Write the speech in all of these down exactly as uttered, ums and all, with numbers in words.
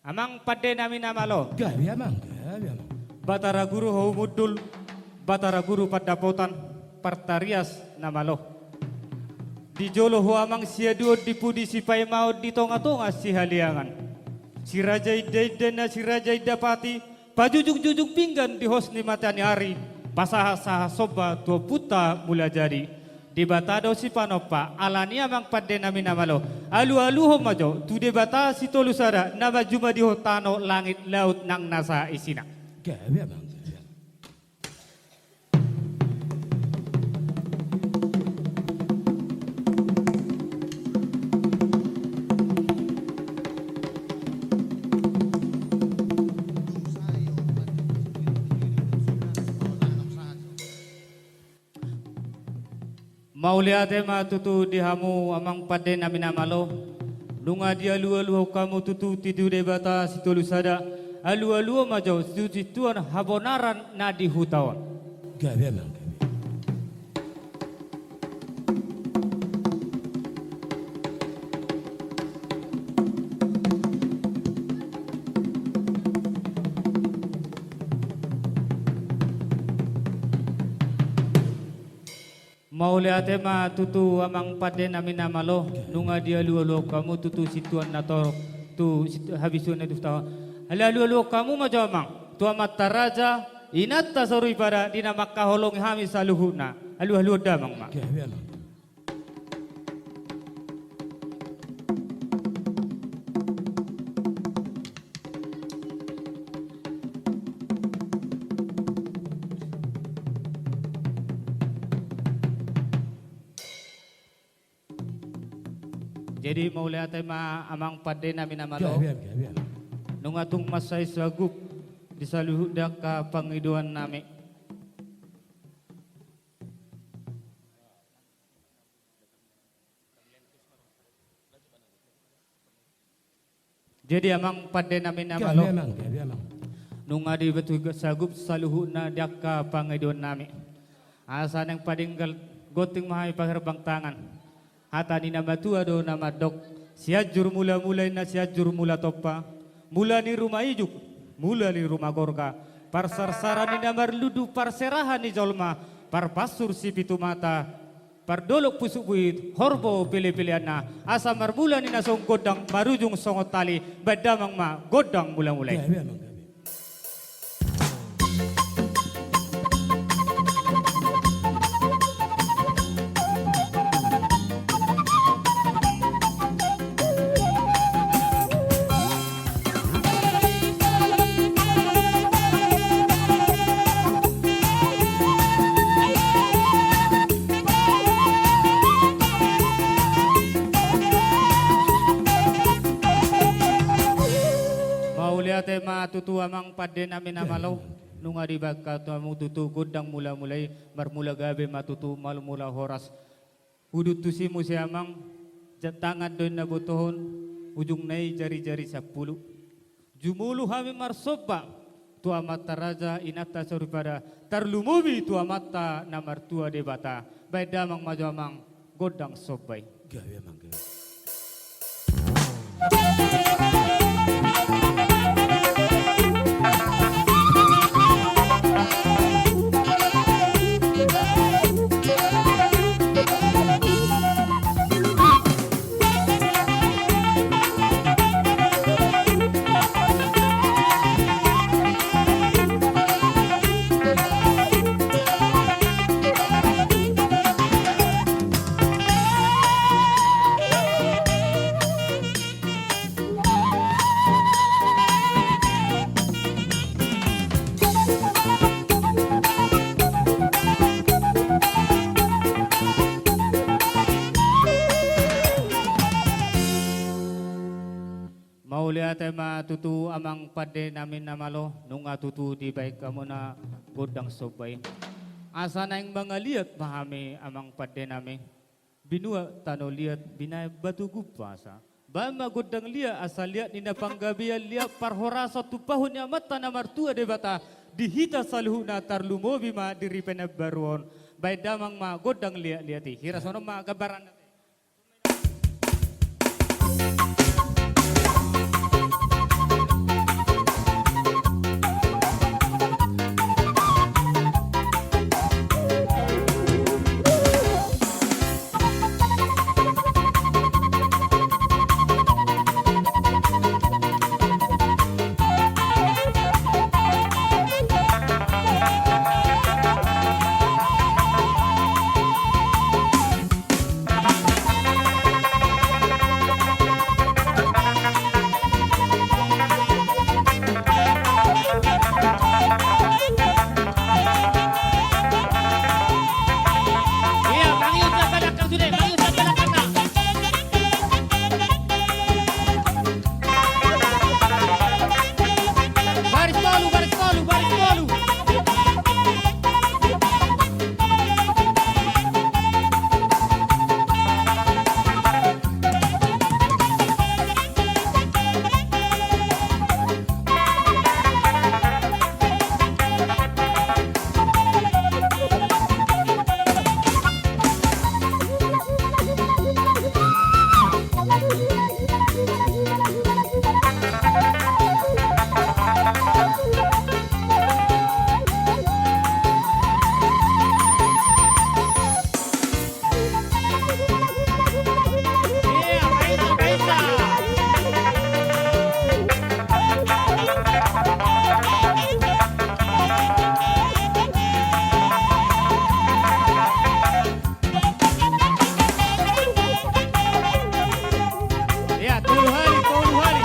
Amang pande nami na malo. Gabe amang, gabe amang. Batara Guru Hau Mundul, Batara Guru Pandapotan, partarias na malo. Di jolo ho amang siaduon, di pudi sipaimaon, di tongatonga sihaliangan. Si raja inda-inda na si raja inda pati, pajujung-jujung pinggan di hos ni mata ni ari, pasahat-sahat somba tu Ompunta Mulajadi. Debata do sipanompa, alani amang pande nami na malo, alu-aluhon ma jo tu Debata Sitolusada na manjumadihon tano langit laut nang nasa isina. Gabe amang, gabe amang. Mauliate ma tutu di hamu amang pande nami na malo. Nunga dialu-aluhon hamu tutu tu Debata Sitolusada. Alu-aluhon ma jo tu sintuan habonaran na di huta on. Gabe amang, gabe. Mauliate ma tutu amang pande nami na malo, nunga dialu-aluhon hamu tutu sintuan na torop tu sit-, habisuan na di huta on. Alu-aluhon hamu ma jo amang tu amanta raja, inanta soripada di na mangkaholongi hami saluhutna. Alu-aluhon damang ma. Gabe amang. Jadi mauliate ma amang pande nami na malo. Gabe, gabe. Nunga tung mansai sagup di saluhut angka pangidoan nami. Jadi amang pande nami na malo. Gabe amang, gabe amang. Nunga dibaen sagup saluhutna di angka pangidoan nami. Asa naeng padenggan gonting ma hami paherbang tangan. Hata ni na matua do na mandok, Sianjur Mulamula inna Sianjur Mula Tompa, mula ni ruma ijuk, mula ni ruma gorga, parsarsaran ni na marlundu, parserahan ni jolma, parpansur sipitu mata, pardolok pusuk buhit, horbo pilipilianna, asa marmula ni na songon gondang, marujung songon tali, baen damang ma gondang mulamula i. Gabe amang, gabe. Mauliate ma tutu amang pande nami na malo, nunga dibaen hamu tutu gondang mulamula i, marmula gabe ma tutu, marmula horas. Udut tusi muse amang, jat tangan do inna botohon, ujungna i jarijari sampulu. Jumolo hami marsomba tu amanta raja, inanta soripada, tarlumobi tu Amanta na martua Debata. Baen damang ma jo amang gondang somba i. Gabe amang, gabe. Mauliate ma tutu amang pande nami na malo, nunga tutu dibaen hamuna gondang somba i. Asa naeng mangaliat ma hami amang pande nami. Binua tano liat, binaen batu gumpasa. Baen ma gondang liat, asa liat ni na panggabean, liat parhorasan, tumpahon ni Amanta na martua Debata di hita saluhutna, tarlumobi ma di ripe na baru on. Baen damang ma gondang liat-liat i. Hira songon on ma gambaranna. Ia, tolu hali, tolu hali.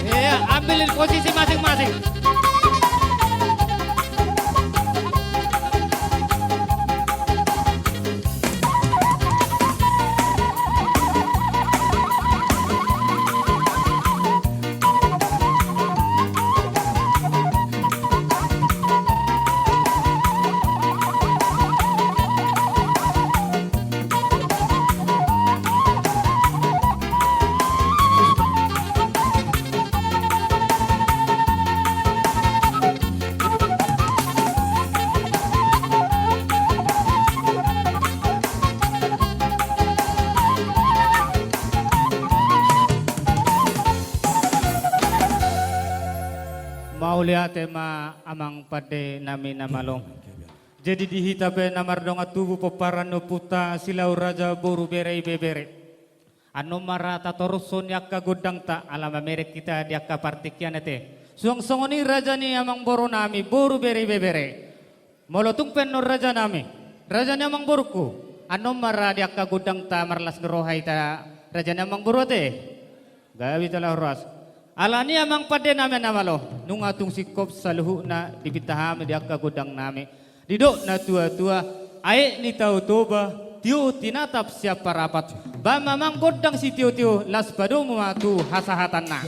Iya, ambil posisi masing-masing. Mauliate ma amang pande nami na malo. Jadi di hita pe na mardongan tubu pomparan ni ompunta Silau Raja boru bere ibebere. Annon ma ra tatorushon di angka gondangta ala mamereng hita di angka partingkian ate. Suang songon i raja ni amangboru nami boru bere ibebere. Molo tung pe annon raja nami, raja ni amangborungku, annon ma ra di angka gondangta marlas ni roha hita raja ni amangboru ate. Gabe hita laho ras. Alani i amang pande nami na malo, nunga tung singkop saluhutna dipinta hami di angka gondang nami. Didok na tua-tua, aek ni Tao Toba, tio tinatap sian Parapat. Bahen ma amang gondang sitio-tio, laos padomu ma tu hasahatanna.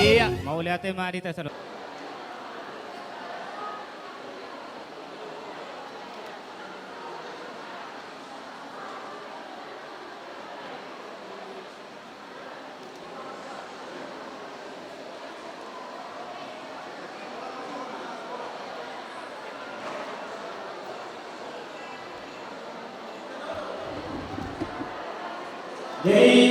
Ia, mauliate ma di tasaluk. Jadi,